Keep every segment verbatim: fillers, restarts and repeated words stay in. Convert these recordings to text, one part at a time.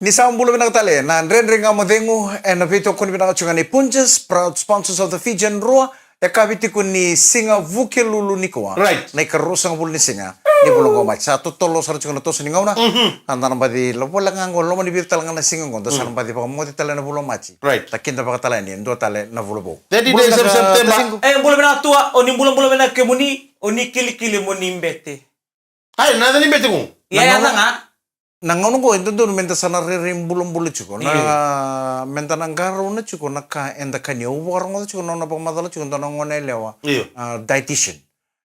Ni sa bula vinaka tale na Dredre Ga Mo Cegu, ena veitokoni vinaka tiko ga ni Punjas, proud sponsors of the Fijian Drua. E kavi tiko ni siga Vukelulu nikua. Right. Na ikaruasagavulu ni siga ni vula oqo o Maji. Sa totolo sara tiko na toso ni gauna. Mhm. A da na baci lavo tale ga oqo, loma ni vica tale ga na siga oqo, da sa na baci vakamoce tale na vula o Maji. Right. Da kidavaka tale yani e dua tale na vula vou. Thirty days of September. Bula vinaka, Taciqu. E, bula vinaka Tua, o ni bulabula vinaka kemuni, o ni kilikili mo ni bete. Ai, na yaca ni bete qo? Ia, na yaca gauna ga. Na gauna oqo e dodonu meda sa na rairai bulabula tiko. Na, io, meda na qarauna tiko na ka eda kania. Au vakarogoca tiko na nona vakamacala tiko e dua na gone yalewa. Io. A, dietitian.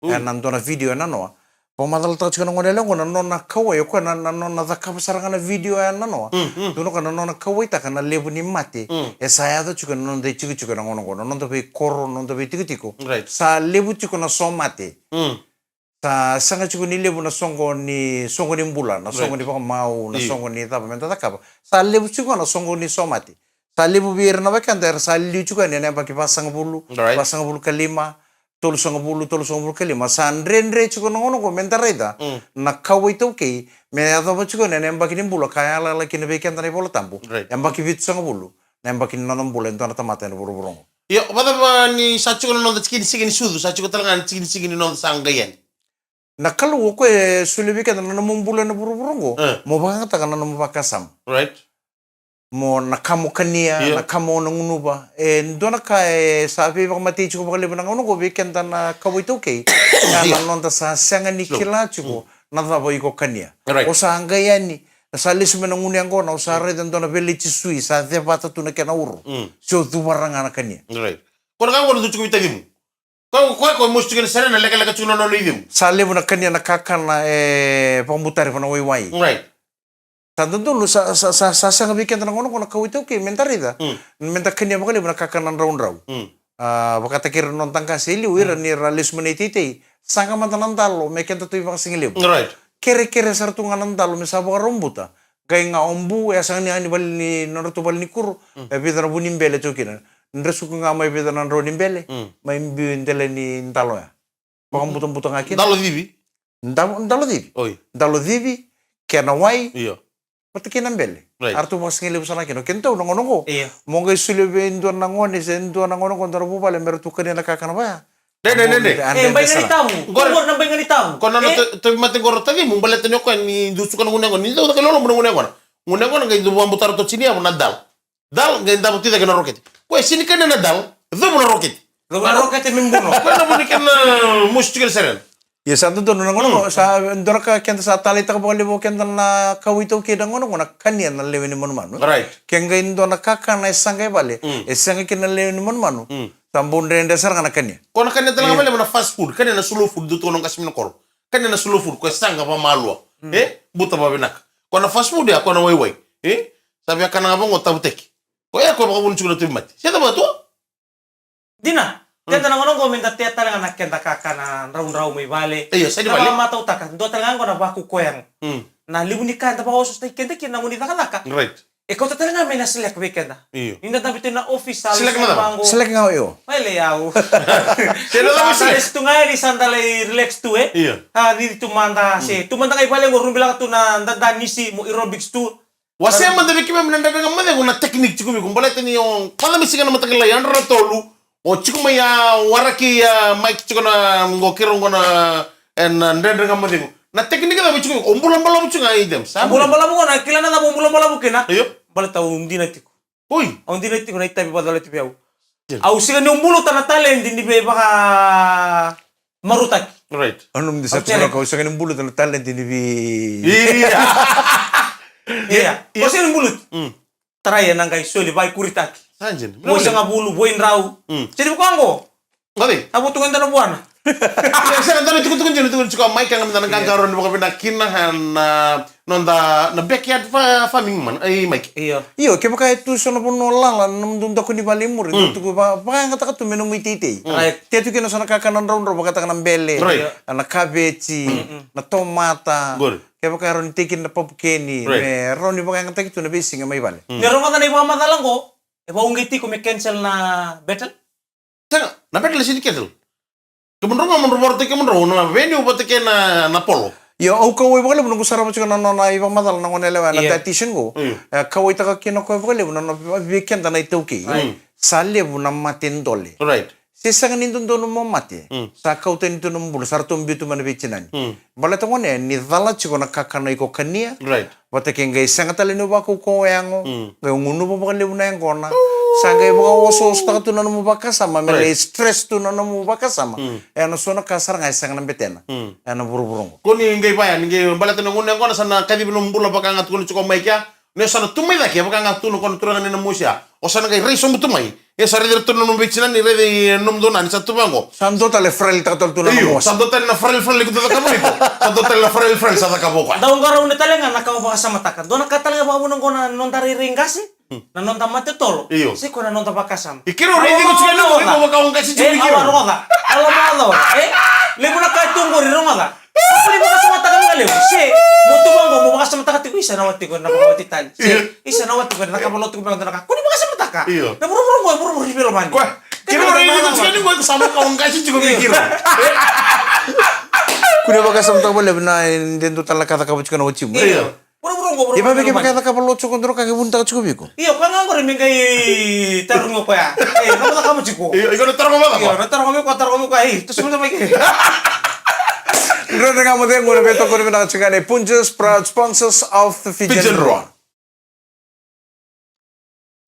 Mm. Ena dua na video e nanoa. Vakamacalataka tiko na gone yalewa oqo na nona kauwai, o koya na, na nona cakava sara ga na video e nanoa. Mm, mm. Tukuna o koya na nona kauwaitaka na levu ni mate. Mm. E sa yaco tiko ena noda itikotiko ena gauna oqo. Na noda veikoro, na noda veitikotiko. Right. Sa levu tiko na somate. Mm. Sa sega tiko ni levu na soqo ni, soqo ni bula, na soqo ni vakamau, na soqo ni cava meda cakava. Sa levu tiko na soqo ni somate. Sa levu vei ira na wekada era sa liu tiko yani ena yabaki vasagavulu, vasagavulu ka lima, tolusagavulu, tolusagavulu ka lima. Sa dredre tiko na gauna oqo meda raica na kauwai taukei me yacova tiko yani ena yabaki ni bula ka yalayala kina vei keda na iVola Tabu. Right. Yabaki vitusagavulu na yabaki ni noda bula e dua na tamata ena vuravura oqo. Io, vakacava ni sa tiko na noda tikinisikini sucu, sa tiko tale ga na tikinisikini noda sa qai yani? Na Kalou o koya e solia vei keda na nomu bula ena vuravura oqo, e, mo vakayagataka na nomu vakasama. Right. Mo na ka mo kania, io, na ka mo na gunuva. E dua na ka e sa veivakamatei tiko vakalevu na gauna oqo vei keda na kauwai taukei. Io. Na noda sa sega ni kila tiko na cava iko kania. Right. O sa qai yani, na sa lesu mai na gunu yaqona, o sa raica e dua na veleti sui, sa cevata tu na kena uro. Mm. Se o cuvara ga na kania. Right. Ko na ka oqo na tu tiko vei tacimu. Ko, ko, ko mosi tiko na sere na lekaleka tiko na nona icegu. Sa levu na kania na kakana e vakabutari vua na waiwai. Right. Sa dodonu sa, sa, sa, sa sega vei keda na gauna oqo na kauwai taukei meda raica. Mm. Meda kania vakalevu na kakana draudrau. Mm. A, vakataki ira na noda qase e liu, ira ni ra lesu mai na iteitei. Saga mada na dalo me kedatou ivakasigalevu. Right. Kerekere sara tu ga na dalo me sa vakarau buta. Qai ga o bu, e sega ni yani vale ni, nodratou valenikuro. Mm. E vica na vu ni bele tu kina. Dresuka ga mai vica na drau ni bele. Mm. Mai biu e dela ni dalo ya. Vakabutabuta ga kina. Dalo civi? Dalo, dalo civi. Oi. Dalo civi, kena wai. Io. Vata kei na bele. Right. Eratou vakasigalevu sara ga kina. O kedatou na gauna oqo. Io. Mo qai solia vei dua na gone se dua na gauna oqo dua na vuvale me ratou kania na kakana vaya. Dede, dede. E, bai gani tabu. Qori na bai gani tabu. Ko na, e, tauvimate qori o tacimu, baleta ni o koya ni dau suka na gunu yaqona. Ni dau caka lolobu na gunu yaqona. Gunu yaqona qai dau vakabutara tu tini yavu na dal. Dal, qai davo tu cake na rokete. Koya sega ni kania na dal, covu na rokete. Covu na rokete me buno. Koya na vu ni kena mosi tiko na serena. Ia sa dodonu na gauna oqo, sa dua na ka keda sa taleitaka vakalevu o keda na kauwai taukei na gauna oqo na kania na lewe ni manumanu. Right. Ke qai dua na kakana e saqa e vale, mm, e sega kina na lewe ni manumanu. Mm. Sa bau dredre sara ga na kania. Ko na kania tale ga, e, vakalevu na fast food, kania na slow food, dau tukuna o qase mai na koro. Kania na slow food, ko e saqa vakamalua. Mm. E? Buta vakavinaka. Ko na fast food ya, ko na waiwai. E? Sa via kana ga vaqo tavutaki. Ko ya ko vakavuna tiko na tauvimate. Se cava tu? Dina. Mm. Keda na gauna oqo meda tea tale ga na keda kakana draudrau mai vale. Io, sa di vale. Na vakamatautaka, dua tale ga oqo na vaku koya. Mm. Na levu ni ka eda vakaosotaki keda kina na gauna ni cakacaka. Right. E kauta tale ga mai na slack vei keda. Io. Ni da dabe tu na office, sa slack na cava? Slack ga, io. Mai le yau. Sa da lesu tu ga yani, sa da lai relax tu, e? Io. A, cici tu mada, se tu mada ga i vale qo, rubilaka tu na dada nisi mo aerobics tu. Wasea mada vei keimami na Dredre Ga Mo Cegu na technique tiko vei iko, baleta ni o, vata me siga na mataqali yadra na tolu, o tiko mai a waraki a mic tiko na qo, kei ira qo na, e, na Dredre Ga Mo Cegu. Na technique cava tiko vei iko, o bulabalavu tiko ga i dem, sa bulabalavu qo, na kila na cava o bulabalavu kina. Io. Baleta au dina tiko. Oi. Au dina tiko na itavi vakacolati vei au. Io. Au sega ni buluta na talent ni veivaka marutaki. Right. Au nanuma ni sa tukuna, au sega ni buluta na talent ni vei. Ia. Ia. Au sega ni buluta. Mm. Tarai ena qai soli, vaikuritaki. Sa dina. Vo sagavulu, vo i drau. Mm. Sega ni vaka oqo. Qai. A vo tu ga dua na vuana. Sega, dua na tukutuku dina, tukutuku tiko, Mike, ga mada na qaqarauni vakavinaka kina, na noda, na backyard fa-, farming man. Ei, Mike. Io. Io, kevaka e tu so na vanua lala, na nomudou daku ni vale i muri, mm, dou tuku va-, vakayagataka tu me nomu iteitei. Mm. Right. Tea tu kina so na kakana draudrau, vakataka na bele, right, na kaveji, mm, na tomata. Qori. Kevaka e rawa ni tei kina na papukeni, right, me rawa ni vakayagataki tu na veisiga mai vale. Mm. Ni rogoca na ivakamacala qo, e vakauqeti iko me cancel na battle? Sega, na battle sega ni cancel. Kemudrau ga mo drau vakarautaki kemudrau na venue vata kei na, na polo. Io, au kauwai vakalevu noqu sarava tiko na nona ivakamacala na gone yalewa na, io, dietitian qo. Io. E kauwaitaka kina o koya vakalevu na nona vei keda na iTaukei. Right. Sa levu na mate dole. Right. Se sega ni dodonu mo mate. Mm. Sa kau tani tu na bula, sa ratou biu tu mai na veitinani. Mm. Baleta gone, ni cala tiko na kakana iko kania. Right. Vata kei qai sega tale ni vakaukauwa yago. Mm. Qai gunuva vakalevu na yaqona. Sa qai vakaosoosotaka tu na nomu vakasama, me, right, lai stress tu na nomu vakasama. Mm. Ena so na ka sara ga e sega na betena. Mm. Ena vuravura oqo. Ko ni qai vaya, ni qai baleta na gunu yaqona sa na kacivi nomu bula vaka ga tukuna tiko mai kea. Ni o sa na tu mai cake, vaka ga tukuna ko na turaga ni na mosi ya. O sa na qai rai sobu tu mai. E sa raici iratou na nomu veitinani, raici nomudou na ni sa tu vaqo. Sa dua tale frail taka tale tu na, io, nomu mosi. Sa dua tale na frail frail iko tu cakava iko. Sa dua tale na frail frail sa cakava o koya. Dau qarauna tale ga na ka o vakasamataka. Dua na ka tale ga vakavuna qo na noda rairai qase. Hmm. Na noda mate tolo. Io. Se ko na noda vakasama. I kira o raici ko tiko na, iko vaka o qase tiko ni kira. Rogoca. Alo ma rogoca. E? Levu na ka tu qori rogoca. Ko ni vakasamataka vakalevu. Se, mo tu vaqo, mo vakasamataka tiko, isa na wati ko na vakawati tani. Se, io, isa na wati ko na cakava lotu ko me na ka. Ko ni vakasamataka. Io. Na vuravura qo, vuravura ni veilomani. Ko, kira o raici ko tiko ni qo, sa vaka o qase tiko ni kira. Ko ni vakasamataka vakalevu na, e, de dua tale na ka cakava tiko na watimu. Io. Vuravura qo, vuravura. Ia vaka e cakava lotu tiko dua na ka ke vunitaka tiko vei iko. Io, koya ga qori me qai tarogi o koya. E, na cakava tiko. Io, iko na taroga vaka. Io, na taroga vei koya, taroga vei koya. E, tu suma mai ke. Dredre Ga Mo Cegu, na veitokoni vinaka tiko ga nei Punjas, proud sponsors of the Fijian Drua.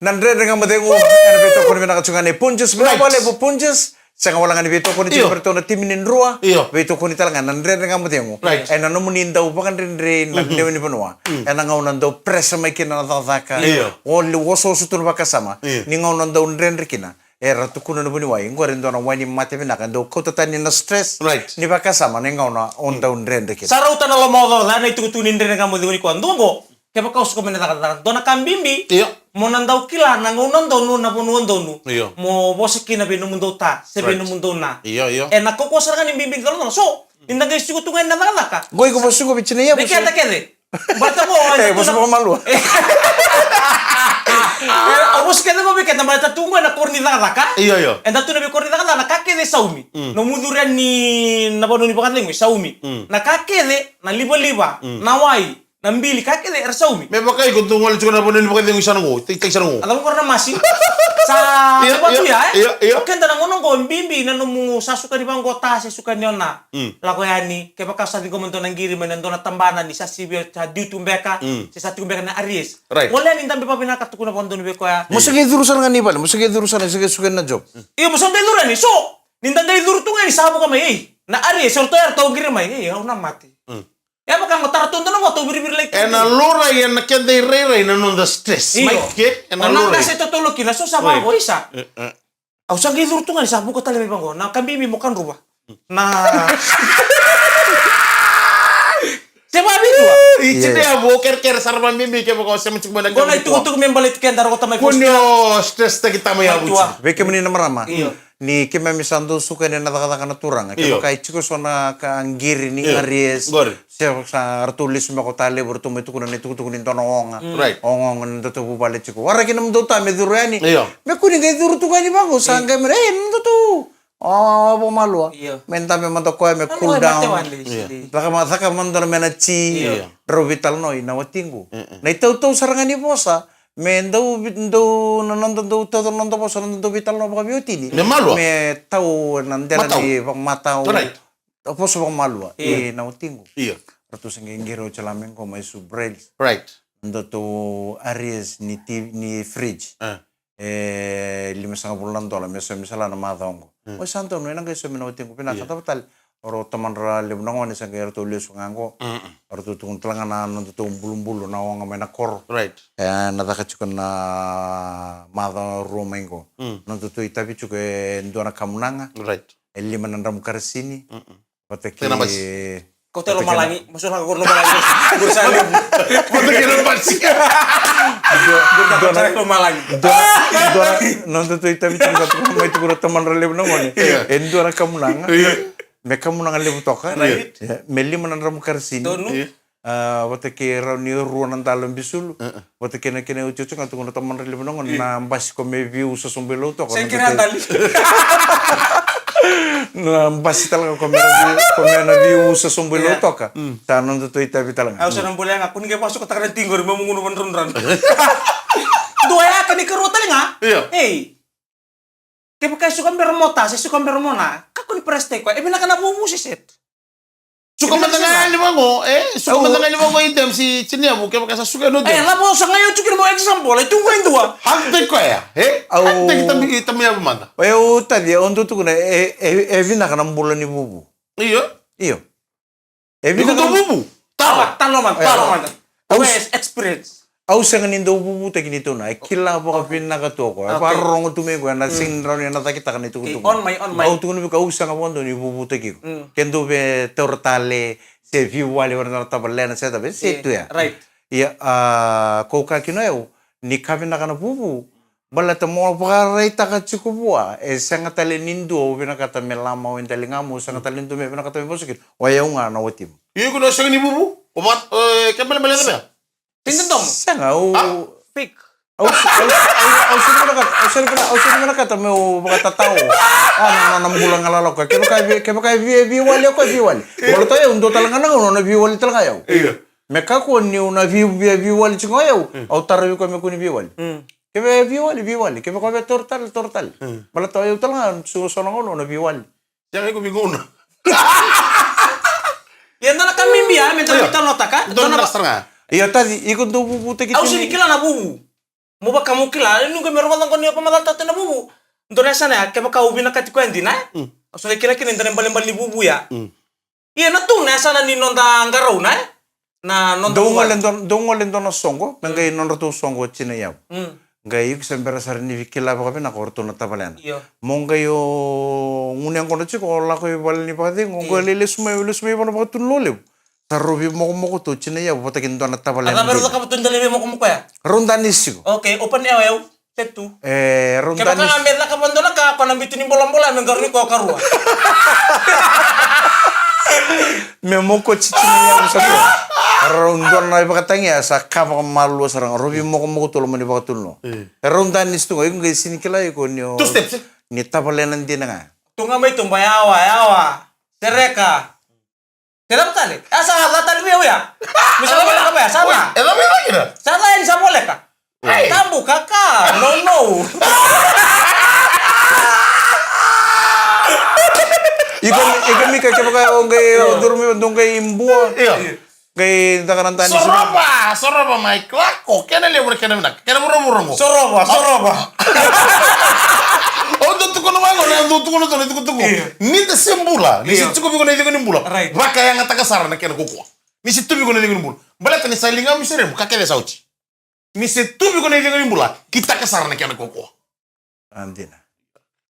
Na Dredre Ga Mo Cegu, ena veitokoni vinaka tiko ga nei Punjas. Vinaka vakalevu Punjas. Sega wale ga ni veitokoni tiko vei iratou na timi ni Drua. Io. Veitokoni tale ga na Dredre Ga Mo Cegu. Right. Ena nomuni dau vakadredrei na lewe ni vanua. Mm. Ena gauna dau pressure mai kina na cakacaka. Io. O le osooso tu na vakasama. Io. Ni gauna dau dredre kina. Era tukuna na vuniwai, qori e dua na wai ni mate vinaka, dau kauta tani na stress. Right. Ni vakasama, ni gauna o dau dredre kina. Sa rauta na loma o cakacaka, na itukutuku ni Dredre Ga Mo Cegu nikua. Dua qo, kevaka o suka mai na cakacaka, dua na ka bibi. Io. Mo na dau kila na gauna donu, na vanua donu. Io. Mo vosa kina vei nomudou ta, se vei nomudou na. Io, io. E na kaukaua sara ga ni bibi ni colacola. So, ni da qai suka tu ga ena cakacaka. Qo iko vosa iko vei tinai ya. Vei keda kece. Baleta qo, e, vosa vakamalua. E, au vosa kece vaka vei keda baleta tu qo ena koro ni cakacaka. Io, io. Eda tu na veikoro ni cakacaka, na ka kece e saumi. Mm. Nomu curu yani na vanua ni vakacegu e saumi. Mm. Na ka kece, na livaliva, mm, na wai, na bili, ka kece era saumi. Me vaka iko tu gole tiko na vanua ni vakacegu i sana qo, tei, tei sana qo. A cava qori na masi? Sa, io, vatu io, ya, e? Io, io. O keda na gauna qo bibi na nomu sa suka ni vaqo ta, se suka ni o na. Mm. Lako yani, kevaka sa ciqoma dua na qiri mai na dua na tabana ni sa sivia, sa due tu beka, mm, se sa tiko beka na arrears. Right. Gole yani dabe vakavinaka, tukuna vakadodonu vei koya. Mo sa qai curu sara ga ni vale, mo sa qai curu sara, sa qai suka na job. Io, mo sa qai curu yani, so, ni da qai curu tu ga yani sa vuka mai, ei, na arrears, o ratou ya ratou qiri mai, ei, au na mate. Mm. E vaka mo tara tu dua na mo tou viriviri lai. Ena laurai, ena keda irairai na noda stress. Io. Mai ke, ena laurai. O na qase totolo kina, so sa vaqo, isa. E, e. Au sa qai curu tu ga ni sa vuka tale mai vaqo. Na ka bibi mo kadruva. Na. Se vavitua. Io. Iti de avo kerekere sara vabibi kevaka o sema tiko mai na. Qo na itukutuku me baleti keda rokota mai. Ko ni o stress taki tama ya vuti. Vei kemuni na marama. Io. Ni keimami sa dau suka yani na cakacaka na turaga. Io. Kevaka e tiko so na ka qiri ni, io, arrears. Qori. Se sa ratou lesu mai ko ta levu, ratou mai tukuna na itukutuku ni dua na oga. Mm. Right. Ogaoga ni datou vuvale tiko. Waraki na mudou ta me curu yani. Io. Me kua ni qai curu tu ga yani vaqo, sa qai me, e, na datou. O, vakamalua. Io. Me dabe mada koya, me cool down. Io. Caka ma, caka mada me na ti. Io. Drau veitalanoa na watiqu. Mm-mm. Na itautau sara ga ni vosa. Me dau, dau, na noda dau tauca na noda vosa, na noda dau veitalanoa vakaveiwatini. Me malua. Me tau na dela ni vakamatau. Right. Vosa vakamalua. Io. E, na watiqu. Io. Ratou se qai qiri oti la me qo mai Subrails. Right. Datou arrears ni ti-, ni fridge. E. E limasagavulu na dola, me saumi sala na macawa qo. Mm. Oi, sa donu, ena qai saumi na watiqu. Vinaka, io, cava tale. O rau tamadra levu na gone sa qai ratou lesu ga qo. Mm-mm. Ratou tukuna tale ga na nodatou bulubulu na oga mai na koro. Right. E, na caka tiko na macawa rua mai qo. Mm. Nodatou itavi tiko e dua na kamunaga. Right. E lima na dramu karasini. Mm-mm. Vata kei na basi. Ko te lomalagi, masu na ko lomalagi. Guru sa levu. Vata kei na basi. Dua, dua na, dua na, nodatou itavi tiko vata mai tukuna tamadra levu na gone. Io. E dua na kamunaga. Io. Me kamunaga levu toka. Right. Io. Me lima na dramu karasini. Donu. Io. A, vata kei rau ni rua na dalo bisulu. Io. Vata kei na kena iotioti ga tukuna tamadra levu na gone. Io. Na basi ko me viu sa sobu i lau toka. Sa kena dali. Na basi tale ga ko me na vi-, ko me na viusa sobu i Lautoka. Sa noda tu itavi tale ga. Au sa na bolea ga, ko ni qai vakasukataka na tiko qori me muqunu vadradranu. Dua ya ka ni karua tale ga. Io. Ei. Kevaka e suka bera mo ta, se suka bera mo na. Kako ni press take koya. E vinaka na vuvu se set. Suka mada ga yani vago, e? Suka mada ga yani vago i dem si tiniyavu, kevaka sa suka no dem. E, lavo sa ga yo tukina mo example, e tu qo e dua. Hante koya, e? Au. Hante ki tami, tamiyavu mada. O yau taci, au dau tukuna, e, e, e vinaka na bula ni vuvu. Io. Io. E vinaka na vuvu. Talo. Talo mada, talo mada. Au s-, experience. Au sega ni dau vuvutaki ni tuna, e kila vakavinaka tu o koya. E vakarorogo tu mai koya, na sega ni rawa ni na cakitaka na itukutuku. On my, on my. Au tukuna vei koya, au sega vakadua ni vuvutaki iko. Ke dou via taura tale, se veiwali vata na tavalena, se cava, se tu ya. Right. Ia, a, ko kaya kina o yau, ni ka vinaka na vuvu, baleta mo vakaraitaka tiko vua, e sega tale ni dua au vinakata me lama o daligamu, sega tale ni dua me vinakata me vosa kina, o yau ga na watimu. Iko na sega ni vuvu? O va, e, ke balebale na mea? Sega, au. Fake. Au se-, au se-, au se-, au sega ni vinakata, au sega ni vinakata, au sega ni vinakata meu vakatatao. A, na, na, na bula ga lala o koya. Kevaka e vei-, kevaka e vei-, e veiwali o koya, e veiwali. Baleta o yau, dua tale ga na gauna, na veiwali tale ga o yau. Io. Me kakua niu na vei-, vei-, veiwali tiko ga o yau, au tara vei koya me kua ni veiwali. Kevaka e veiwali, veiwali. Kevaka e taura tale, taura tale. Baleta o yau tale ga, so, so na gauna, na veiwali. Sega iko veigauna. Ia, dua na ka bibi, a, me da veitalanoataka. Dua na ka sara ga. Ia, taci, iko dau vuvutaki tiko. Au sega ni kila na vuvu. Mo vaka mo kila, e nuqu me rogoca qo ni o vamacalataka na vuvu. Dua na yasana ya, kevaka au vinakati koya dina, e? Au sa qai kila kina ni da na ibalebale ni vuvu ya. Ia na tu na yasana ni noda qarauna, e? Na noda dau gole dua, dau gole dua na soqo, me qai nodratou soqo o Tina Yavu. Qai iko se bera sara ni kila vakavinaka o ratou na tavalena. Io. Mo qai o gunu yaqona tiko, o lako i vale ni vakacegu, qai lai lesu mai, lesu mai vale ni vakatunuloa levu. Sa rau veimokomoko tu o Tina Yavu vata kei dua na tavalena. A cava rau cakava tu dua na veimokomoko ya? Rau danisi tiko. Okay, open air, yau. Set tu. E, rau danisi. Kevaka ga me cakava dua na ka, ko na biuti ni bolabola, me qarauni koya karua. Me moko tiko Tina Yavu sa tu. Rau dua na ivakatagi ya, sa ka vakamalua sara ga, rau veimokomoko tu loma ni vakatunuloa. E rau danisi tu ga, iko qai sega ni kila iko ni o. Two steps, e? Ni tavalena dina ga. Tu ga mai tu ba yawa, yawa. Sereka. Kena tale. A sa ca tale vei au ya. Me sa voleka vei ya, sa ca. E ca vei cake na? Sa ca yani sa voleka. Ai. Tabu kaka. No, no. Iko, iko Mika, kevaka o qai, o duru mai, o qai bua. Io. Qai caka na danisi. Sorova, sorova mai klako. Kena levu na kena vinaka. Kena vuravura qo. Sorova, sorova. Au dau tukuna vaqo, au dau tukuna tu na itukutuku. Io. Ni da se bula, ni se tiko vei iko na icegu ni bula. Right. Vakayagataka sara na kena kaukaua. Ni se tu vei iko na icegu ni bula. Baleta ni sa ligamu se remu, ka kece sa oti. Ni se tu vei iko na icegu ni bula, kitaka sara na kena kaukaua. A, dina.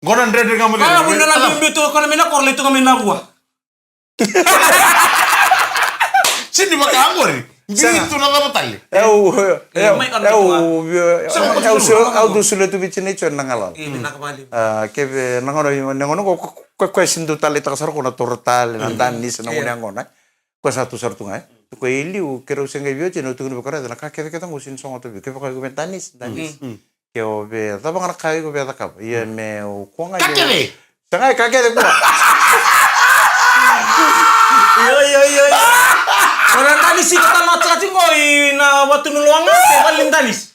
Qo na Dredre Ga Mo Cegu. A, vuna na biubiu tu ko na mai na koro, lai tu ga mai na rua. Sini vaka qori. Sega. Biu tu na cava tale. Au, au, au, au, au, au, au, au dau solia tu vei Tina Yavu na galala. Io, vinaka vakalevu. A, kevaka na gauna, na gauna ko, ko, ko, ko, ko e sini dau taleitaka sara ko na toro tale, na danisi, na gauna yaqona. Ko sa tu sara tu ga, e. Tu ko i liu, keirau se qai via oti, na tukuni vei ko raica, na ka kecekece qo sini sogota vei. Kevaka ko me danisi, danisi. Ke o via cava ga na ka iko via cakava. Ia me o kua ga. Ka kece! Sa ga ka kece kua. Io, io, io, io. Ko na danisi ko talo tiko i na vatunuloa ga, ke vale ni danisi.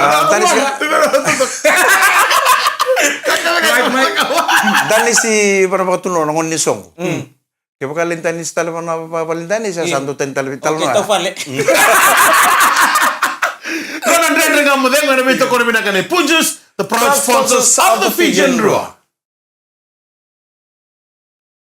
A, danisi. Danisi vana vakatunuloa, na gauna ni soqo. Kevaka lai danisi tale vana va-, vale ni danisi, sa dau tani tale vei tale na. Okay, tau fale. Qo na Dredre Ga Mo Cegu ena veitokoni vinaka nei Punjas, the proud sponsors of the Fijian Drua.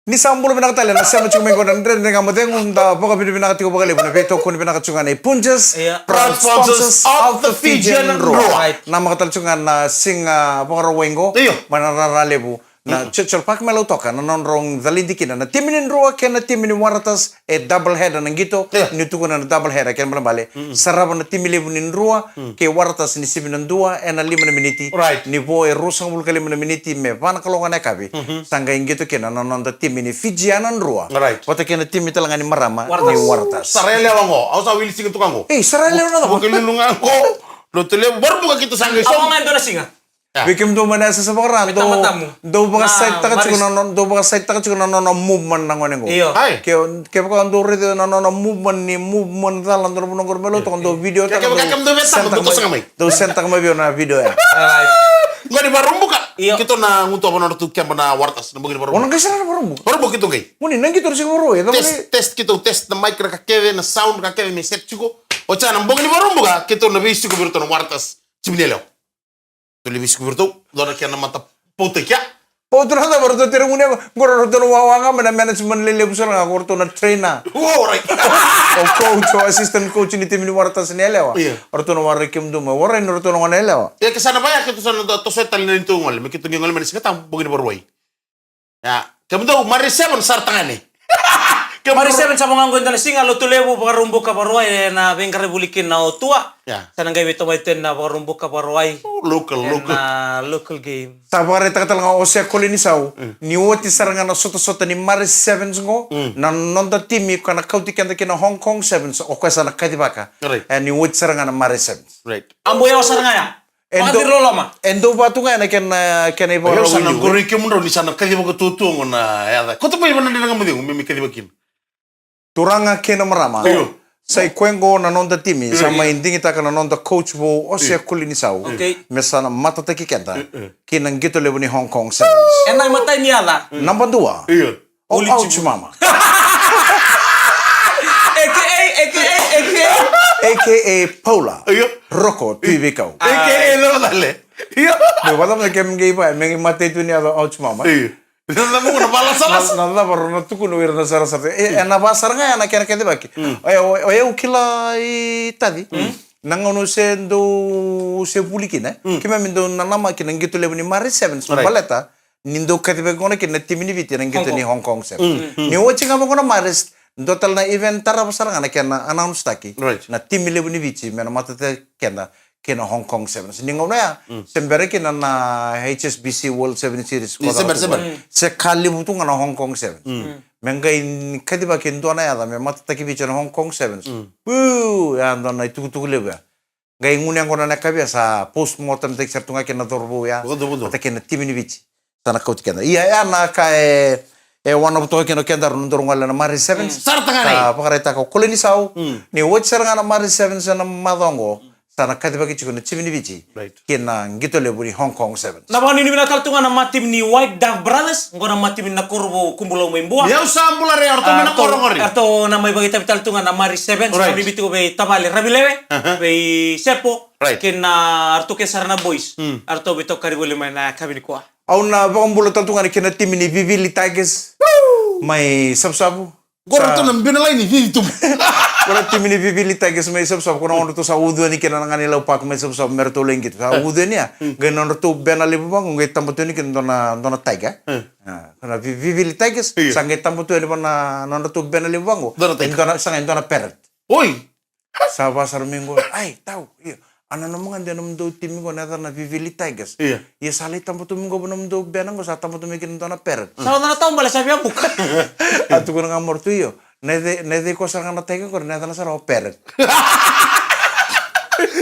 Ni sa bula vinaka tale na sema tiko mai qo na Dredre Ga Mo Cegu, da vakavinavinaka tiko vakalevu na veitokoni vinaka tiko ga nei Punjas, proud sponsors of the Fijian Drua. Right. Namaka tale tiko ga na siga Vakarauwai qo, mai na rara levu. Na Churchill Park mai Lautoka, na nodrau calidi kina na timi ni Drua kei na timi ni Waratahs, e double header na qito, ni tukuna na double header, kena balebale. Sarava na timi levu ni Drua kei Waratahs ni sivi na dua ena lima na miniti. Right. Ni vo e ruasagavulu ka lima na miniti me va na kaloko na yakavi. Sa qai qito kina na noda timi ni Fijiana Drua. Right. Vata kei na timi tale ga ni marama ni Waratahs. Sa ra yalewa qo, au sa wili siga tu ga qo. Ei, sa ra yalewa na cava? Vukelulu ga qo, Lotulevu, Vakaraubuka keitou sa qai so. Au ga e dua na siga. Vei kemudou mai na S S vakarau, dou, dou vakasaitaka tiko na nona, dou vakasaitaka tiko na nona movement na gone qo. Io. Ai. Ke, kevaka dou raica na nona movement ni movement cala, dou na vanua qori mai lotu, dou video taka, kevaka dou kemudou via send taka mai, dou send taka mai vei au na video ya. Alright. Qo ni Vakaraubuka. Io. Keitou na gutuva na nodratou keba na Waratasi na bogi ni Vakaraubuka. O na qai sara na Vakaraubuka. Vakaraubuka keitou qai. Moni, na qito na siga Vakaraubuka. Test, test keitou, test na mic, na ka kece, na sound, ka kece me set tiko. Oti ya na bogi ni Vakaraubuka, keitou na veisiko vei iratou na Waratasi. Timi ni yalewa. Tou lai veisiko vei iratou, dua na kena mata pauta kea. Pauta na cava, ratou tere gunu yago, qo ratou na wawa ga mai na management lelevu sara ga, qo ratou na trainer. O, right. O coach, o assistant coach ni timi ni Waratasi ni yalewa. Io. Ratou na warai kemudou mai, warai ni ratou na gone yalewa. Ia ke sa na vaya, keitou sa na toso tale na neitou gole, me keitou qai gole mai na Sigatabu, bogi ni Vakarauwai. Ia, kemudou Mari Sevens, sa ra tagane. Kemudou Mari Sevens, sa vaka qo e dua na siga Lotulevu, Vakaraubuka, Vakarauwai, ena veiqaravi voli kina o Tua. Ia. Sa na qai veitomani tu ena Vakaraubuka, Vakarauwai. O, local, local. Ena local game. Sa vakaraitaka tale ga o Osea Kolinisau, mm, ni oti sara ga na sotasota ni Mari Sevens qo, mm, na noda timi ka na kauti keda ki na Hong Kong Sevens, o koya sa na kacivaka. Right. E, ni oti sara ga na Mari Sevens. Right. A bau yawa sara ga ya. E dou, vakaciriloloma. E dou vatu ga ena kena, kena ivakarau. Io, sa na qori kemudrau ni sa na kacivaka tuatua qo na yaca. Kauta mai vanadra ga mo cegu me, me kacivaka kina. Turaga kei na marama. Io. Sa i koya qo na noda timi, io, sa mai digitaka na noda coach vou, Osea Kolinisau. Okay. Me sa na matataki keda, io, io, ki na qito levu ni Hong Kong Sevens. Ena imatai ni yaca. Naba dua. Io. O, Oli Ouch Chibu. Mama. A K A, A K A, A K A. A K A Paula. Io. Roko, Tui Veikau. A K A Lolo Tale. Io. Me vata me ke me qai vaya, me qai matai tu ni yaca o Ouch Mama. Io. Na, na, na, na, na, na, na, na, na, na, tukuna o ira na sarasara. E, e na vasara ga ya na kena kacivaki. Mm. O, o, o, au kila i Taci. Mm. Na gauna se dou se vuli kina, e? Mm. Keimami dou nanamaki na qito levu ni Mari Sevens, right, baleta ni dou kacivaki gona kina na timi ni Viti ena qito ni Hong Kong Sevens. Mm, mm. Ni oti ga vaqo na Mari, dua tale na event tarava sara ga na kena announce taki. Right. Na timi levu ni Viti me na matataki keda kei na Hong Kong Sevens. Ni gauna ya, mm, se bera kina na H S B C World Sevens Series. Ni se bera, se bera. Mm. Se ka levu tu ga na Hong Kong Sevens. Mm. Me qai kacivaki e dua na yaca me matataki Viti ena Hong Kong Sevens. Mm. Uu, ya dua na itukutuku levu ya. Qai gunu yaqona na yakavi ya sa postmortem taki sara tu ga kina na cauravou ya. Vakacaca. Vata kei na timi ni Viti. Sa na kauti keda. Ia, ya na ka e, e wanavu toka kina o kedaru na nodaru gole na Mari Sevens. Mm. Sa ra tagane. Sa vakaraitaka o Kolinisau. Mm. Ni oti sara ga na Mari Sevens ena macawa oqo. Sa na kacivaki tiko na timi ni Viti. Right. Ki na qito levu ni Hong Kong Sevens. Na vakanuinui vinaka tale tu ga na matimi ni White Dove Brothers, qo na matimi na Korovou Kubulau mai Bua. Ni au sa bula re, eratou mai na Korovou qori. Eratou na mai vakaitavi tale tu ga na Mari Sevens, right, sa bibi tiko vei tavale Ravilewe, aha, vei Sepo, right, kei na eratou kece sara na boys. Mm. Eratou veitokari voli mai na yakavi nikua. Au na vakabula tale tu ga kei na timi ni Vivili Tigers. Woo! Mai Savusavu. Qo ratou na bina lai ni cici tubu. Qo na timi ni Vivili Tigers mai Savusavu, qo na nodratou sa ucu yani kina na Ganilau Park mai Savusavu me ratou lai qito. Sa ucu yani ya. Mm. Qai nodratou bena levu vaqo, qai taba tu yani kina dua na, dua na tiger. Mm. A, qo na Vi-, Vivili Tigers, io, sa qai taba tu yani va na nodratou bena levu vaqo. Dua na tiger. E dua na, sa qai dua na parrot. Oi! Sa vaka sara mai qo, ai, tau, io. A nanuma ga de nomudou timi qo na yacana Vivili Tigers. Io. Ia sa lai taba tu mai qo nomudou bena qo, sa taba tu mai kina dua na parrot. Sa dua na taubale sa via vuka. A tukuna ga mai ratou, io. Na yaca, na yaca i koya sara ga na tiger qori, na yacana sara o parrot.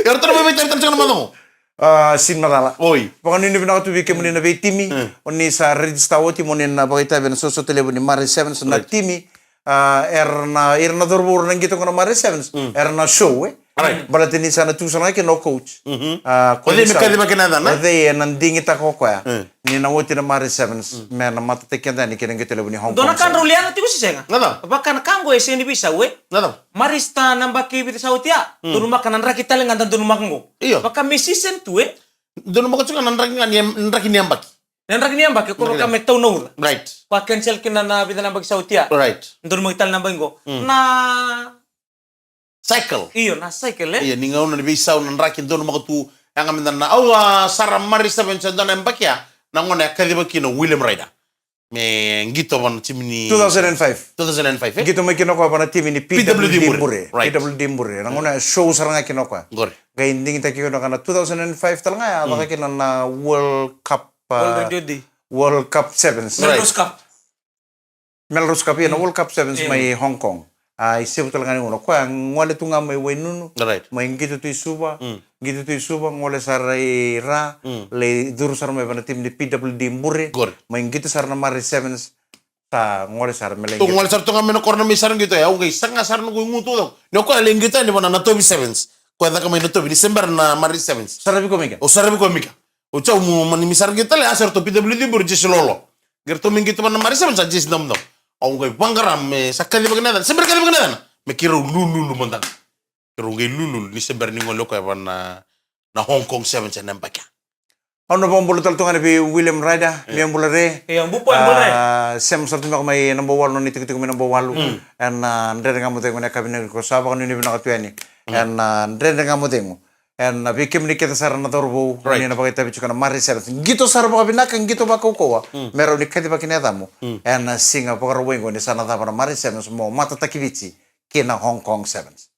Eratou na mai vakaitavi tale tiko na macawa qo. A, sega ni macala. Oi. Vakanuinui vinaka tu vei kemuni na veitimi. Mm. O ni sa register oti mo ni na vakaitavi ena sotasota levu ni Mari Sevens na, right, timi. A, era na, ira na cauravou era na qito qo na Mari Sevens. Mm. Era na show, e? Right. Baleta ni sa na tu sara ga kina o coach. Mhm. A, o cei me kacivaki na yacana? O cei ena digitaka o koya. Mm. Ni na oti na Mari Sevens, mm, me na matataki keda yani ki na qito levu ni Hong Kong Sevens. Dua na ka drau liaca tiko se sega? Na cava? Vaka na ka qo e sega ni veisau, e? Na cava? Mari sa na yabaki vica sa oti ya. Mm. Donumaka na draki tale ga da donumaka qo. Io. Vaka me season tu, e? Donumaka tiko ga na draki ga ni yab-, draki ni yabaki. Na draki ni yabaki, ko vaka me tau na uca. Right. Ko a cancel kina na vica na yabaki sa oti ya. Right. Donumaki tale na yabaki qo. Mm. Na cycle. Io, na cycle, e? Io, ni gauna ni veisau na draki donumaka tu, yaga me da na, au a sara Mari Sevens e dua na yabaki ya, na gauna e kacivaki kina o William Ryder. Me qito va na timi ni two thousand and five. Two thousand and five, e? Qito mai kina o koya va na timi ni P W D Bure. P W D Bure. Right. P W D Bure. Na gauna e show sara ga kina o koya. Qori. Qai digitaki kina o koya na two thousand and five tale ga ya, mm, caka kina na World Cup, a, World Radio Day. World Cup Sevens. Right. Melrose Cup. Melrose Cup, io, na, mm, World Cup Sevens, io, mai Hong Kong. A, i Sevu tale ga ni gauna. O koya gole tu ga mai Wainunu. Right. Mai qito tu i Suva. Mm. Qito tu i Suva, gole sara i Ra. Mm. Lai curu sara mai vei na timi ni P W D Bure. Good. Mai qito sara na Marist Sevens. Sa gole sara me lai qito. Gole sara tu ga mai na koro na mai Saraqito, e, au qai saga sara noqu igu tu cau. Ni o koya lai qito yani vei na Natovi Sevens. Koya caka mai Natovi, ni se bera na Marist Sevens. Saravi koya mai kea. Au saravi koya mai kea. Au cau mu mani mi Saraqito tale, a sa ratou P W D Bure, jersey lolo. Qai ratou mai qito vei na Marist Sevens, a jersey damudamu. Au qai vaqara me sa kacivaki na yacana. Se bera kacivaki na yacana. Me keirau lululu mada ga. Keirau qai lululu, ni se bera ni gole o koya vei na, na Hong Kong Sevens ena yabaki ya. Au na vakabula tale tu ga yani vei William Ryder, William Bula Re. Io, Bupo, Bula Re. A, sema sara tu beka mai naba walu, nona itikotiko mai naba walu. Mm. Ena, a, Dredre Ga Mo Cegu ena yakavi nikua, sa vakanuinui vinaka tu yani. Mm. Ena, a, Dredre Ga Mo Cegu. Ena, a, vei kemuni kece sara na cauravou, right, ni na vakaitavi tiko na Marist Sevens. Qito sara vakavinaka, qito vakaukauwa. Mm. Me rawa ni kacivaki na yacamu. Mm. Ena, a, siga Vakarauwai qo ni sa na cava na Marist Sevens mo matataki Viti kei na Hong Kong Sevens.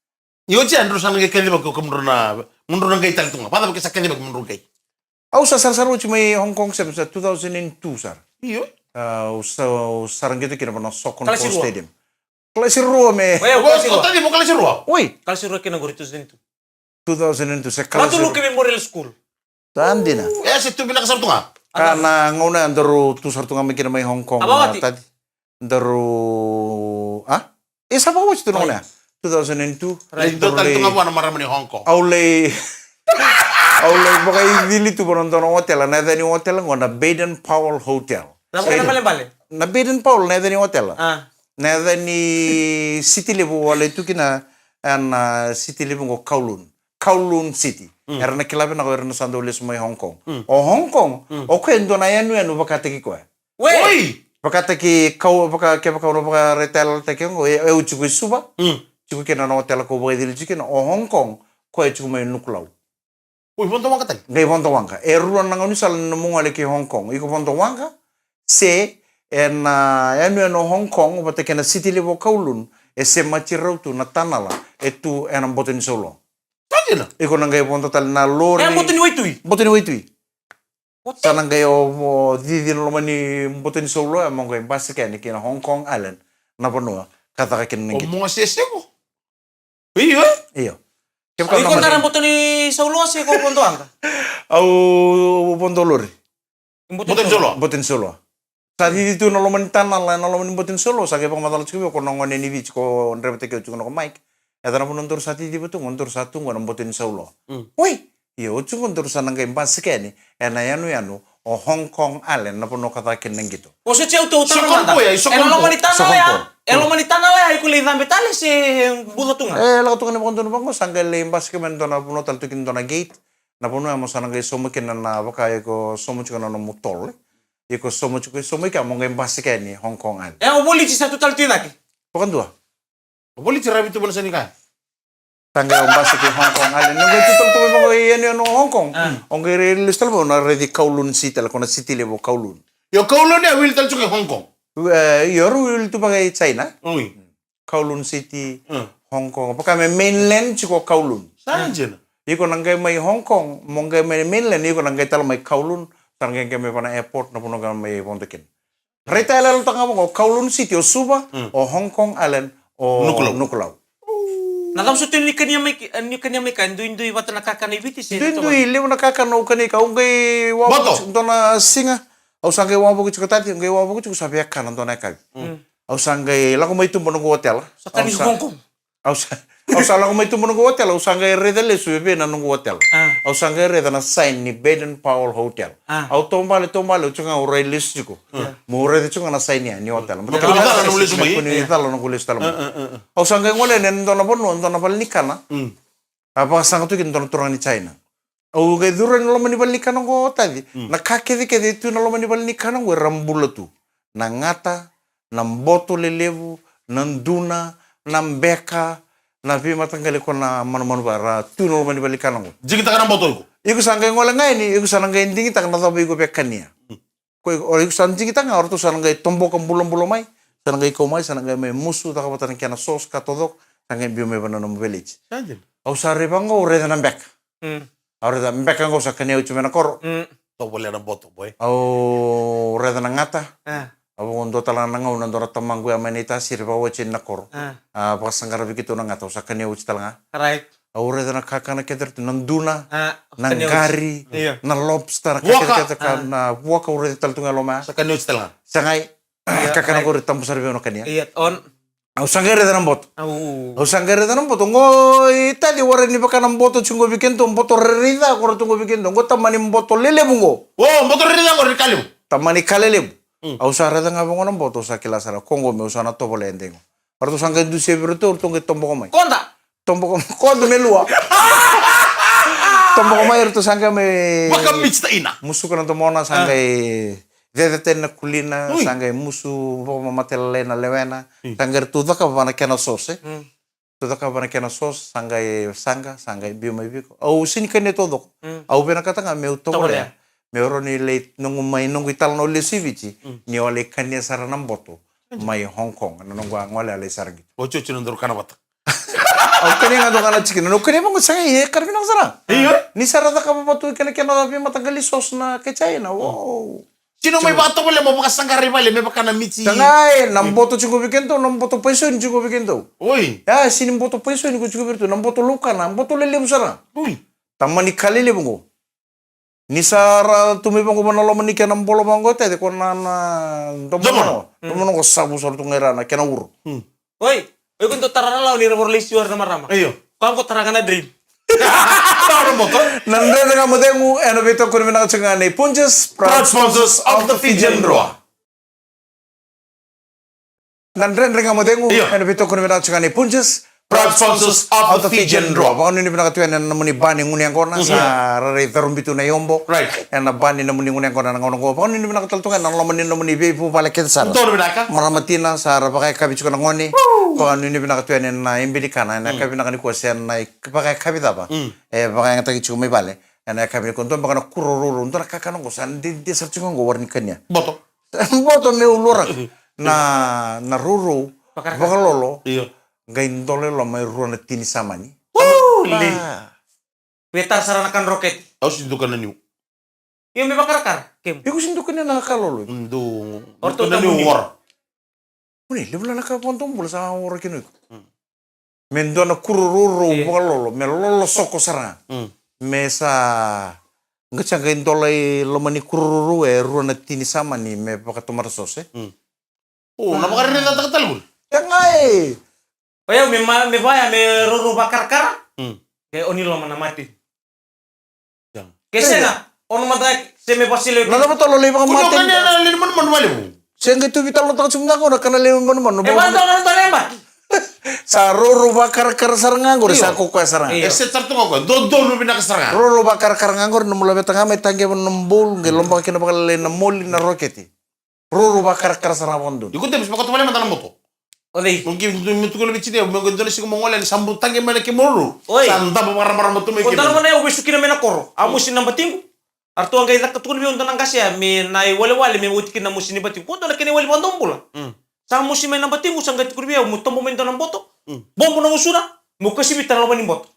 Io, oti ya drau sa na qai kacivaki o kemudrau na, mudrau na qai tale tu ga. Vakacava ke sa kacivaki mudrau qai? Au sa sarasara oti mai Hong Kong Sevens, sa two thousand and two sara. Io. A, au sa, au sara qito kina vei na Socon Stadium. Kalasi rua. Kalasi rua me. Oi, kalasi rua. O tadi mo kalasi rua? Oi. Kalasi rua kina qori two thousand and two. Two thousand and two, se kalasi rua. Ratu Luke Memorial School. Sa dina. E, se tu vinaka sara tu ga. Ka na gauna ya daru tu sara tu ga mai kina mai Hong Kong, a, vakawati. Tadi. Daru, a? E sa vakawati tu na gauna ya. Right. Two thousand and two. Right. Daru lai, dua tale tu ga vua na marama ni Hong Kong. Au lai, au lai vakaicili tu vua na dua na otela, na yaca ni otela qo na Baden Powell Hotel. Na vaka na balebale? Na Baden Powell, na yaca ni otela. A. Na yaca ni city levu au lai tu kina, ena, a, city levu qo Kowloon. Kowloon City. Mm. Era na kila vinaka o ira na sa dau lesu mai Hong Kong. Mm. O Hong Kong, mm, o koya e dua na yanuyanu vakataki koya. Oi! Oi! Vakataki kau, vaka, kevaka au na vakaraitayaloyalotaki qo, e, e au tiko i Suva. Mm. Tiko kina na otela kau vakaicili tiko kina, o Hong Kong, koya e tiko mai Nukulau. Oi, vodo waqa tale? Qai vodo waqa. E rua na gaunisala ni nomu gole ki Hong Kong. Iko vodo waqa, se ena, a, yanuyanu o Hong Kong vata kei na city levu o Kowloon, e semati rau tu na tanala e tu ena boto ni sauloa. Sa dina? Iko na qai vodo tale na lori. E boto ni waitui? Boto ni waitui. Sa na qai o, o cici na loma ni boto ni sauloa, mo qai basika yani ki na Hong Kong Island, na vanua ka caka kina na qito. O mo sese ko? Io. Io. Kevaka iko na boto ni sauloa se ko vodo waqa? Au vodo lori. Boto ni sauloa. Boto ni sauloa. Sa cici tu na loma ni tanala, na loma ni boto ni sauloa, sa qai vakamacala tiko vei au ko na gone ni Viti ko draivataki au tiko na ko Mike. E yaco na vanua daru sa ciciva tu qo, daru sa tu qo na boto ni sauloa. Mm. Oi! Io, oti qo daru sa na qai basika yani ena yanuyanu o Hong Kong Island, na vanua ka caka kina na qito. O soti au tu, au taro mada. Socon Point, e, Socon Point. E loma ni tanala ya, e loma ni tanala ya, iko lai cabe tale se buca tu ga? E, lako tu ga ni vakadodonu vaqo, sa qai lai basika mai na dua na vanua tale tu kina dua na gate. Na vanua ya mo sa na qai sauma kina na vaka iko sauma tiko na nomu tole. Iko sauma tiko, sauma i kea mo qai basika yani Hong Kong Island. E, o voliti sa tu tale tu i cake? Vakadua. O voliti ravi tu vana sa ni kaya. Sa qai o basika i Hong Kong Island. Ni qai tu tale tu mai vaqo i yanuyanu o Hong Kong. A. O qai lesu tale vaqo na raici Kowloon City tale, ko na city levu o Kowloon. Io, Kowloon ya wili tale tiko i Hong Kong. E, io, rau wili tu vaka i China. Oi. Kowloon City, mm, Hong Kong. Vaka me mainland tiko Kowloon. Sa dina. Iko na qai mai Hong Kong, mo qai mai mainland, iko na qai tale mai Kowloon, sa na qai, qai mai vana airport, na vanua qai mai vodo kina. Raitayaloyalotaka ga vaqo, Kowloon City o Suva, mm, o Hong Kong Island o Nukulau. Nukulau. Na cava soti ni kania mai, ni kania mai ka, duidui vata na kakana i Viti se? Duidui, levu na kakana au kania i ka, au qai wavoki, boto, tiko dua na siga. Au sa qai wavoki tiko tati, au qai wavoki tiko, sa via kana dua na yakavi. Mm. Au sa qai lako mai tuba noqu otela. Sa kani Hong Kong. Au sa, au sa lako mai tuba noqu otela, au sa qai raica lesu e vei na noqu otela. A. Au sa qai raica na sign ni Baden Powell Hotel. A. Au taubale, taubale, au tiko ga au rai lesu tiko. Mm. Mo raica tiko ga na sign ya ni otela. Mo kua ni cala noqu lesu mai. Kua ni cala noqu lesu tale mai. A, a, a, a. Au sa qai gole yani e dua na vanua, dua na vale ni kana. Mm. A vakasaqa tu kina dua na turaga ni China. Au qai curu ena loma ni vale ni kana oqo, Taci. Mm. Na ka kecekece e tu ena loma ni vale ni kana oqo era bula tu. Na gata, na boto lelevu, na duna, na beka, na veimataqali ko na manumanu vaya era tu ena loma ni vale ni kana oqo. Digitaka na boto iko. Iko sa qai gole ga yani, iko sa na qai digitaka na cava iko via kania. Mm. Ko, o iko sa digitaka ga, o ratou sa na qai toboka bulabula mai, sa na qai kau mai, sa na qai mai musu, caka vata na kena sauce ka taucoko, sa qai biu mai vei na nomu village. Sa dina. Au sa rai vaqo, au raica na beka. Mm. Au raica beka qo sa kania oti mai na koro. Mm. Tovolea na boto, boy. Au raica na gata. A. A vaka dua tale ga na gauna dua na tamaqu ya mai na iTaukei, vakawati na koro. A. A vakasaqara vei keitou na gata, au sa kania oti tale ga. Right. Au raica na kakana kece ratou, na duna, a, na kania oti. Qari, io, na lobster, na kakana kece ka, a, na vuaka au raica tale tu ga e loma ya. Sa kania oti tale ga. Sa qai, io, kakana, right, qori tabu sara vei au na kania. Io, on. Au sa qai raica na boto. Au. Au sa qai raica na boto. Qo i taci, warai ni vaka na boto tiko qo vei keitou, boto raica qo ratou qo vei keitou. Qo tamani boto lelevu qo. O, boto raica qo ni ka levu. Tamani ka lelevu. Mm. Au sa raica ga vaqo na boto, au sa kila sara, ko qo meu sa na tovolea e dei qo. Ratou sa qai dusia vei ratou, ratou qai toboko mai. Koda. Toboko, koda me lua. Toboko mai, ratou sa qai mai vakamitita ina. Musuka na domona, sa, a, qai ceceta na kulina, ui, sa qai musu vakamamate lailai na lewena. Mm. Sa qai ratou cakava na kena sauce, e. Mm. Ratou cakava na kena sauce, sa qai saqa, sa qai biu mai vei iko. Au sega ni kania taucoko. Mm. Au vinakata ga meu tovolea. Tovolea. Meu rawa ni lai noqu mai, noqu italanoa lesu i Viti. Mm. Ni au lai kania sara na boto. Mm. Mai Hong Kong, na noqu a gole a lai sara qito. Otioti na daru kana vata. Au kania ga dua ga na chicken. Na au kania vaqo sa qai, e, kana vinaka sara. Io. Ni sa ra cakava vata tu kei na kena veimataqali sauce na kai China. Mm. Wow. Sega ni o mai vakatovolea mo vakasaqara i vale me vaka na miti. Sa qai, na, mm, boto tiko vei keitou, na boto paisoni tiko vei keitou. Oi. Ya, sega ni boto paisoni qo tiko vei ratou, na boto laukana, na boto lelevu sara. Oi. Tamani ka lelevu qo. Ni sa ra tu mai vaqo va na loma ni kena bolo vaqo, e taci, ko na, na domona. Domona. Mm. Domona qo sa vu sara tu ga i ra na kena uro. Mm. Oi, oi, ko dou tara na lawa ni ra vorolesi ora na marama. Io. Ko a ko tara ga na drain. Tara na boto. Na Dredre Ga Mo Cegu, ena veitokoni vinaka tiko ga nei Punjas, proud sponsors of the Fijian Drua. Na Dredre Ga Mo Cegu, io, ena veitokoni vinaka tiko ga nei Punjas, proud sponsors of the Fijian Drua. Vakanuinui vinaka tu yani ena nomuni ba ni gunu yaqona, mhm, sa ra lai carubi tu na iobo. Right. Ena ba ni nomuni gunu yaqona ena gauna qo. Vakanuinui vinaka tale tu ga ena loma ni nomuni veivuvale kece sara. Donu vinaka. Marama tina sa ra vakayakavi tiko na gone. Woo! Vakanuinui vinaka tu yani ena ibinikana, ena, mm, yakavi vinaka nikua se na i-, vakayakavi cava. Mm. E vakayagataki tiko mai vale. Ena yakavi nikua, dua beka na kuro rourou, dua na kakana qo sa dede sara tiko qo, warai ni kania. Boto. Boto meu loraka. Na, na rourou, vakarokoroko, vakalolo. Io. Qai dola e loma e rua na tini samani. Woo, lei. Via tara sara na kana rokete. Au sega ni dau kana niu. Io, me vakarakara, kemu. Iko sega ni dau kania na ka lolo. Dau, o ratou dau kania niu. Ora. Kua ni levu la na ka vakadomobula sa ora kina o iko. Mm. Me dua na kuro rourou, io, vakalolo, me lolo soko sara ga. Mm. Me sa, qai sa qai dola i loma ni kuro rourou e rua na tini samani me vakatomata sose. Mm. O, na vakarerei cakacaka tale voli. Ia ga e. O yau me ma-, me vaya me rourou vakarakara. Mm. Ke o ni loma na mate. Ke sega, o na mada se me vasile. Na cava tale o lai vakamate? Kua ni o kania na lewe ni manumanu valevu. Se qai tu veitalanoataka tiko ga qo na kana lewe ni manumanu. E vaka dua na dua na yabaki. Sa rourou vakarakara sara ga qori, io, sa ko koya sara ga. Io. E se tara tu ga o koya, dodonu vinaka sara ga. Rourou vakarakara ga qori, nomu laveta ga mai taqeva na bowl, qai lobaka kina vakalailai na moli, na rokete. Rourou vakarakara sara ga vakadodonu. Iko Tevesi, vakatovolea mada na boto. O cei? Mo qai, mo tukuna vei Jini, mo qai dua na siga mo gole yani, sa bau taqe mai na kemu rourou. Oi. Sa davo vakaramarama tu mai kemuni. Ko dua na gauna au vesu kina mai na koro. A mosi na batiqu. A ratou a qai caka, tukuna vei au dua na qase ya me na iwalewale me oti kina na mosi ni batiqu. Ko dua na kena iwali vakadomobula. Mm. Sa mosi mai na batiqu, sa qai tukuna vei au mo tobo mai dua na boto. Mm. Bobo na gusuna, mo kasivita na loma ni boto.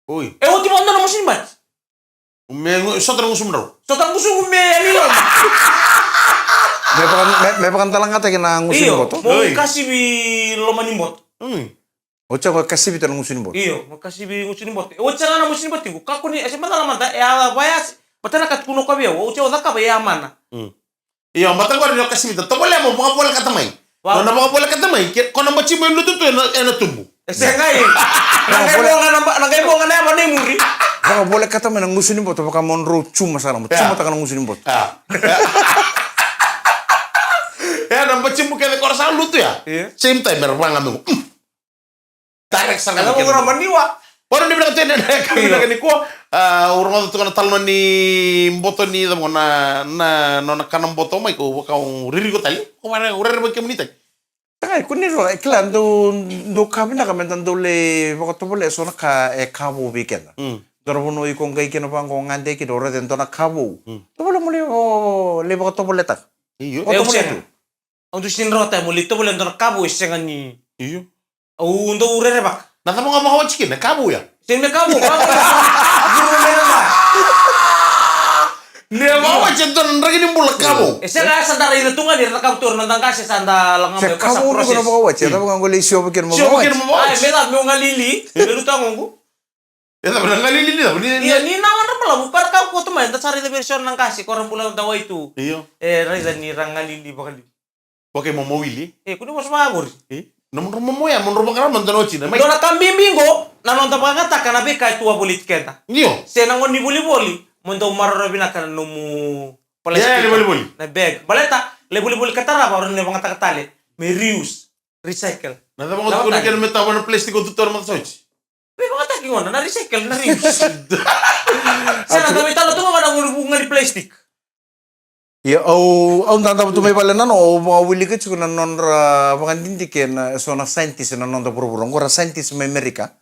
Oi. E oti vua na mosi ni bati. Me gu-, sota na gusumu drau. Sota na gusumu me yani loma. Me vaka, me, me vakadalagataki na gusu ni boto. Io, mo kasivi loma ni boto. Oi. Oti ya qo e kasivita na gusu ni boto. Io, mo kasivi gusu ni boto. E oti sara ga na mosi ni batiqu. Kakua ni, e se macala mada, e a vayasi. Baleta na ka tukuna o koya vei au, oti ya o cakava e a mana. Mm. Io, baleta qori ni o kasivita, tovolea mo vakavolekata mai. Wow. Nona vakavolekata mai, ke, ko na batimu e lutu tu ena, ena tubu. E sega i. Na qai vo ga na ba-, na qai vo ga na yava nei muri. Vakavolekata mai na gusu ni boto, vaka mo drau cuma sara, mo cumataka na gusu ni boto. A. E, na batimu kece ko ra sa lutu ya. Io. Same time, era vaga me qo. Mm. Direct sara ga. Io. Vakanuinui vinaka tu yani ena yakavi vinaka nikua. A, au rogoca toka na talanoa ni boto ni cava na, na, nona kana boto mai, ko vaka au ririko tale. Ko vaka au rerevaki kemuni tale. Tagai, kua ni rua, e kila, dau, dau ka vinaka meda dau lai vakatovolea eso na ka e ka vou vei keda. Mm. Dua na vanua iko qai kina vaqo, gade kina, o raica e dua na ka vou. Mm. Tovolea mo lai, o, lai vakatovoleataka. Io. O tovolea tu. Au dau sega ni rawata mo lai tovolea e dua na ka vou e sega ni. Io. Au dau rerevaka. Na cava ga vakawati kina, ka vou ya? Sega ni me ka vou, ka vou. Ni a vakawati e dua na Draki ni bula ka vou. E sega, sa da raica tu ga ni ra cakava tu na noda qase, sa da laga mai. Sa ka vou na vakawati, e cava ga qo le isi ova kina mo vakawati. Ai, me cava, meu galili, me luta goqu. E cava na galili ni cava? Ia, ni na wadra balavu, para ka koto mai, da sa raica vei ira so na qase ko ra bula dawai tu. Io. E raica ni ra galili vakaliu. Vakaimomo wili. E, kua ni vosa vakavuri. E, na mo dro momo ya, mo dro vakarama dua na oti na mai. Dua na ka bibi qo, na noda vakayagataka na veika e tu a voliti keda. Io. Se na gauna ni volivoli, mo dau maroroya vinaka na nomu plastic. Ia, ia, ni volivoli. Na bag. Baleta, le volivoli ka tarava, o rawa ni vakayagataka tale. Me reuse, recycle. Na cava ga tukuna kena me tava na plastic o tutu na mata sa oti? Veivagataki gona, na recycle, na reuse. Sa na cava i talo tu ga vana gona vuku ga ni plastic. Ia, au, au dadava tu mai vale na no, au vakawilika tiko na nodra vakadidike na, so na scientist na noda vuravura. Qo ra scientist mai Amerika.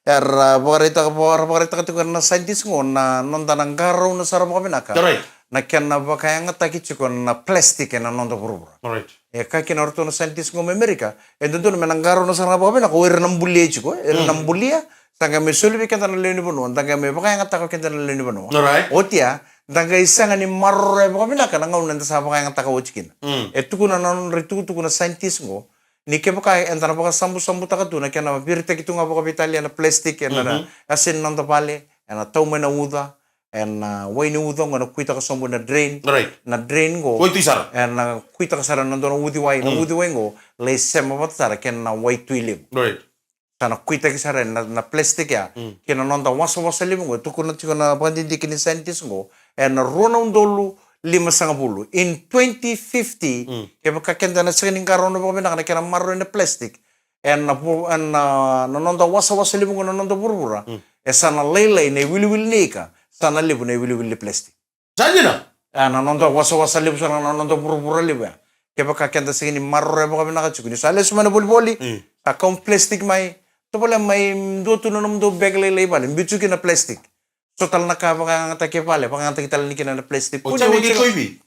Era vakaraitaka, vaka-, vakaraitaka tiko na scientist qo na noda na qarauna sara vakavinaka. Right. Na kena vakayagataki tiko na plastic ena noda vuravura. Right. E kaya kina o ratou na scientist qo mai Amerika, e dodonu me na qarauna sara ga vakavinaka o ira na bulia tiko, e, ira na bulia, sa qai me soli vei keda na lewe ni vanua, da qai me vakayagataka o keda na lewe ni vanua. Alright. Oti ya, da qai sega ni maroroya vakavinaka na gauna eda sa vakayagataka oti kina. Mm. E tukuna na nodra itukutuku na scientist qo, ni kevaka eda na vakasabusabutaka tu na kena viritaki tu ga vakaveitalia na plastic, ena, mhm, yasa ni noda vale, ena tau mai na uca, ena, a, wai ni uca qo ena kuitaka sobu ena drain. Right. Na drain qo. Wai tui sara. Ena kuitaka sara ena dua na uciwai, na, mm, uciwai qo, lai sema vata sara kei na wai tui levu. Right. Sa na kuitaki sara ena, na plastic ya. Mm. Kei na noda wasawasa levu qo, tukuna tiko na vakadidike ni scientist qo, ena rua na udolu limasagavulu. In twenty fifty, mm, kevaka keda na sega ni qarauna vakavinaka na kena maroroi na plastic, ena vu-, ena, na noda wasawasa levu qo na noda vuravura. Mm. E sa na lailai na iwiliwili ni ika, sa na levu na iwiliwili ni plastic. Sa dina? A, na noda wasawasa levu sara na noda vuravura levu ya. Kevaka keda sega ni maroroya vakavinaka tiko. Ni sa lesu mai na volivoli, mm, sa kau plastic mai. Tovolea mai dua tu na nomudou bag lailai vale. Biu tiko kina na plastic. So tale na ka vakayagataki e vale, vakayagataki tale ni kina na plastic. O kuni tami oti kei ga, koivi?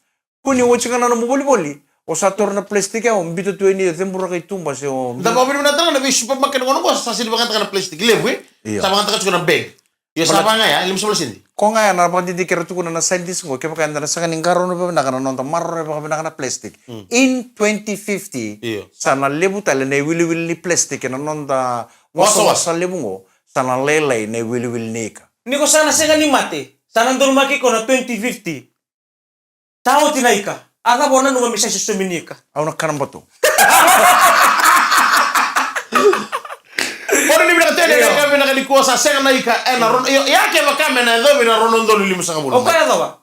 Kuni oti ga na nomu volivoli. O sa toro na plastic ya, o biuta tu yani, o ceburaka i tuba se o. Da vakavinavinaka tale ga na vei supermarket qo na qo, sa sega ni vakayagataka na plastic. Levu, e? Io. Sa vakayagataka tiko na bag. Io, sa vaka ga ya, limasagavulu senti. Ko ga ya na vakadidike era tukuna na scientist qo, kevaka eda na sega ni qarauna vakavinaka na noda maroroya vakavinaka na plastic. Mm. In twenty fifty, io, sa na levu tale na iwiliwili ni plastic ena noda wasawasa, wasawasa levu qo, sa na lailai na iwiliwili ni ika. Ni ko sa na sega ni mate, sa na donumaki iko na twenty fifty. Sa oti na ika. A cava o nanuma me sa isosomi ni ika? Au na kana batou. Io. Io, ya kevaka me na yacovi na rua na udolu limasagavulu. O koya yacova?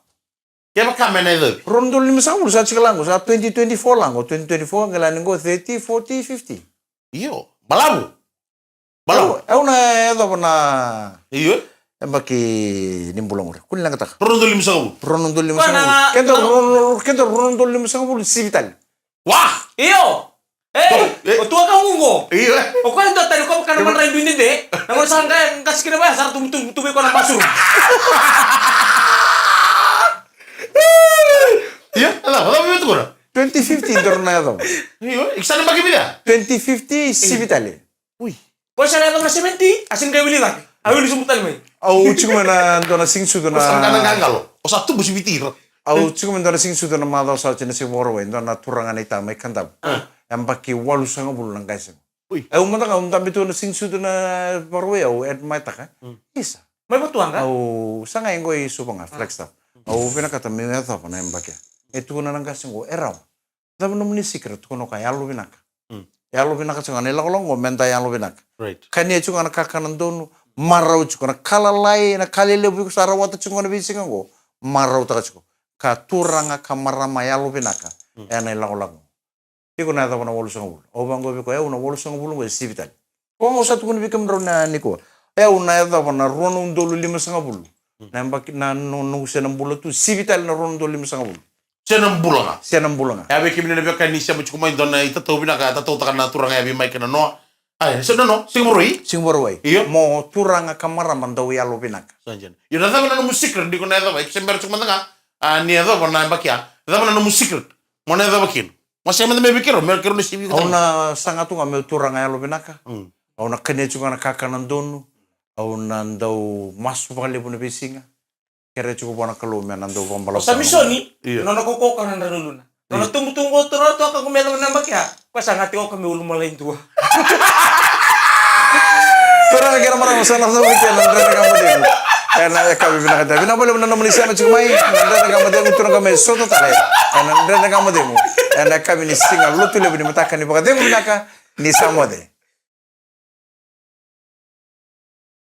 Kevaka me na yacovi. Rua na udolu limasagavulu, sa tiko la qo, sa twenty twenty-four la qo, twenty twenty-four, qai la ni qo thirty, forty, fifty. Io, balavu. Balavu. Au, au na yacova na. Io. Yabaki ni bula qori. Kua ni leqataka. Rua na udolu limasagavulu. Rua na udolu limasagavulu. Keda rua, keda rua na udolu limasagavulu, sivi tale. Wa! Io. Ei, o, e. O tua ka uqo. Io. O koya dua tani ko kana madrai dui dede. Na ngona sa qai, qai sikina vaya, sa ra tubu, tubu, tubu ko na masuru. Io, ala, ala, ala, tukuna. Twenty fifty, dua na yacova. Io, iko sa na yabaki vica? Twenty fifty, sivi tale. Ui. Ko sa na yacova na seventy, a sega ni qai wili cake. A wili sobu tale mai. Au tiko mai na dua na siga ni sucu na. O sa qai na qaqalo. O sa tubu siviti ira. Au tiko mai dua na siga ni sucu na macawa sa oti na Siga Vakarauwai, dua na turaga na ita mai Kadavu. A. Yabaki walusagavulu na qase. Ui. Au mada ga, au dabe tu na siga ni sucu na Vakarauwai, au admire-taka. Mm. Isa. Mai Vatuwaqa? Au sa qai qo i Suva ga, Flagstaff. Au vinakata meu yacova na yabaki. E tukuna na qase qo, e rawa. Cava nomuni secret? Tukuna o koya, yalovinaka. Mm. Yalovinaka tiko ga na ilakolako qo, meda yalovinaka. Right. Kania tiko ga na kakana donu, marau tiko, na ka lalai, na ka lelevu iko sa rawata tiko ga na veisiga qo, marautaka tiko. Ka turaga ka marama yalovinaka, mm, ena ilakolako. Iko na yacova na walusagavulu. Au vaqo vei koya, au na walusagavulu qo e sivi tale. Koya ga au sa tukuna vei kemudrau na nikua. E, au na yacova na rua na udolu limasagavulu. Mm. Na yabaki na no, noqu sena bula tu, sivi tale na rua na udolu limasagavulu. Sena bula ga. Sena bula ga. E, a vei kemuni na veiwekani sema tiko mai, dua na itatau vinaka e tatautaka na turaga ya vei Mike kei na Noa. Ai, so na no, Siga Vakarauwai? Siga Vakarauwai. Io. Mo turaga ka marama dau yalovinaka. Sa dina. Io, na cava na nomu secret, ni ko na yacova, iko se bera tiko mada ga, a, ni yacova na yabaki ya. Cava na nomu secret? Mo na yacova kina. Mo sega mada me vei keirau, me keirau na sivi. Au na saga tu ga meu turaga yalovinaka. Mm. Au na kania tiko ga na kakana donu. Au na dau masu vakalevu na veisiga. Kerea tiko vua na Kalou me na dau vakabalavu. Samisoni, io, nona kaukauwa na dra na uluna. Nona tubu tu qo, tu na tu a ka ko me yacova na yabaki ya. Ko sa gati ko ka me ulu malai dua. Turaga kei na marama, sa na sa wiki ena Dredre Ga Mo Cegu. Ena yakavi vinaka, vinaka vakalevu na nomuni sema tiko mai. Na Dredre Ga Mo Cegu, turaga mai Sota tale. Ena Dredre Ga Mo Cegu. Ena yakavi ni siga Lotulevu ni mataka ni vakacegu vinaka. Ni sa moce.